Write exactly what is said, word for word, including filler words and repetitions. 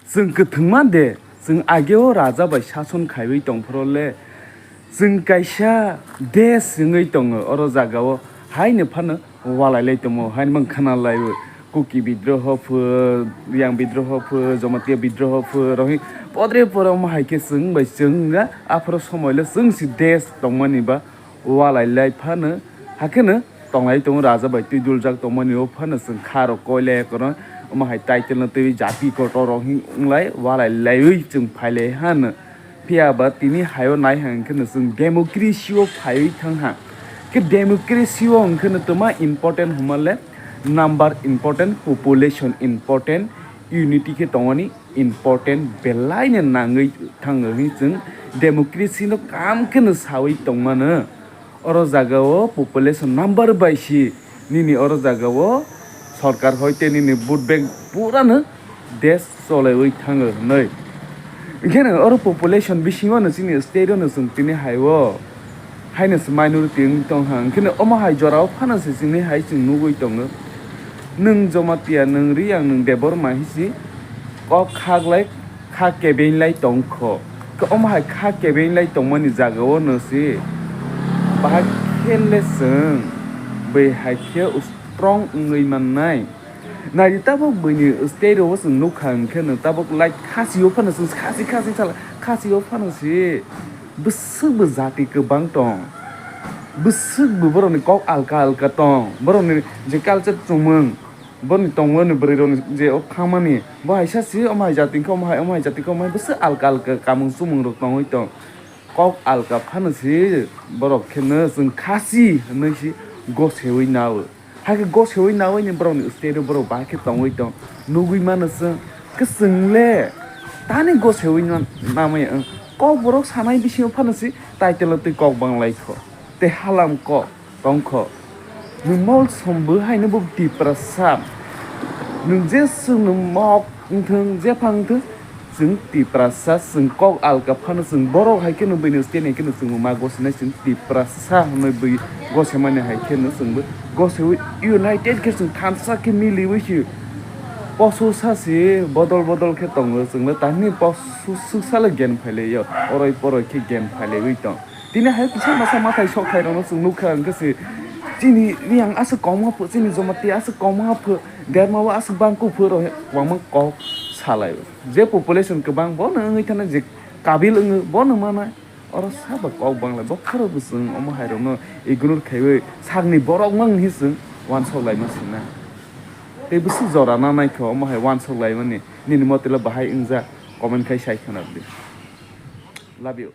Chwng kwthwngma de, chwng ageo raja bai sason khaiwi tongphuru le, chwng kaisa desh wngwi tongo oro jagao, haino phano walai lai tongo, haino bang khna lai o. Kuki bidroho pho, Riyang bidroho pho, Jamatia bidroho pho, rohi podre pore omo hai khe chwng bai chwng ga, aphuru somoi le chwng si desh tongmani ba walai lai phano, hakheno tonglai tongo raja bai twi duljak tongmani o phano chwng kha rok koile kono omo hai title no twi jati kotor rok hing wng lai walai laiwi chwng phai lai hano. Phiya ba tini hayo nai hang khe no chwng democracy o phaiwi thang ha. Khe democracy o hwn khe no twma important hwnma le number important, population important, unity khe tongmani important belai no nangwi thango hwnwi chwng democracy no kam khe no sawi tongmano. Oro jagao population number bai si nini oro jagao sorkar hoi tei nini vote bank purano desh cholawi thango hwnwi. Hinkhe no oro population bisingo no chini state o no chwng tini hai o haino se minority wng tong ha, hinkhe no omo hai jorao phano se chini hai chwng nugwi tongo. Nwng Jamatia, nwng Riyang, nwng Debbarma hisi kok khaglai kha kebenglai tongkho. Khe omo hai kha kebenglai tongmani jagao no se bahai khe le chwng bai hai khe strong wngwi mannai. Naidi tabuk buini state o chwng nukha hinkhe no tabuk like khasi o phano chwng khasi khasi sala khasi o phano se bwswk bo jati kwbang tong. Bwswk bo borokni kok alka alka tong. Borokni je culture chumung, borokni tongmani bwrwi rokni je o khamani, bo hai sa si omo hai jati khe omo hai, omo hai jati khe omo hai, bwswk alka alka kamung chumung rok tongwi tong. Kok alka phano si borok khe no chwng khasi hwnwi si gosewi nao. Hakhe gosewi nawi ni borokni state o borok bahai khe tongwi tong. Nugwi mano chwng. Khe chwng le tani gosewi na-, namaya wng. Kokborok sanai bisingo phano si title o twi kok bang lai kho. Tei halam kok tong kho. Nwng mol som bwhai no bo Tiprasa. Nwng je chwng nwng mok wngthwng, jepha wngthwng, chwng Tiprasa, chwng kok alka phano chwng borok hai kheno buino state hai kheno chwng ma gosinai chwng Tiprasa hwnwi bui gosemani hai kheno chwngbo gosewi united khe chwng thansa khe miliwi se poso sa se bodol bodol khe tongo chwngno tangni poso swksa le gen phailaiyo oroi poroi khe gen phailaiwi tong. Tini hai kisa masa mathai sok thai rokno chwng nukha hwnkhe se chini Riyang aswk kok ma phu, chini Jamatia aswk kok ma phu, Derma o aswk bang kuphur rok kwbangma kok salai o. Je population kwbang bono wngwi thana je kabil wngwi bono mana. Oro sabo kok bang lai bokhorok bo chwng omo hai rokno ignore khaiwi sakni borok mang hi chwng uansuk laima sina. Tei bwswk jora na naikha omo hai uansuk laimani nini motila bahai wngjak comment khai sai khwna di. Love you.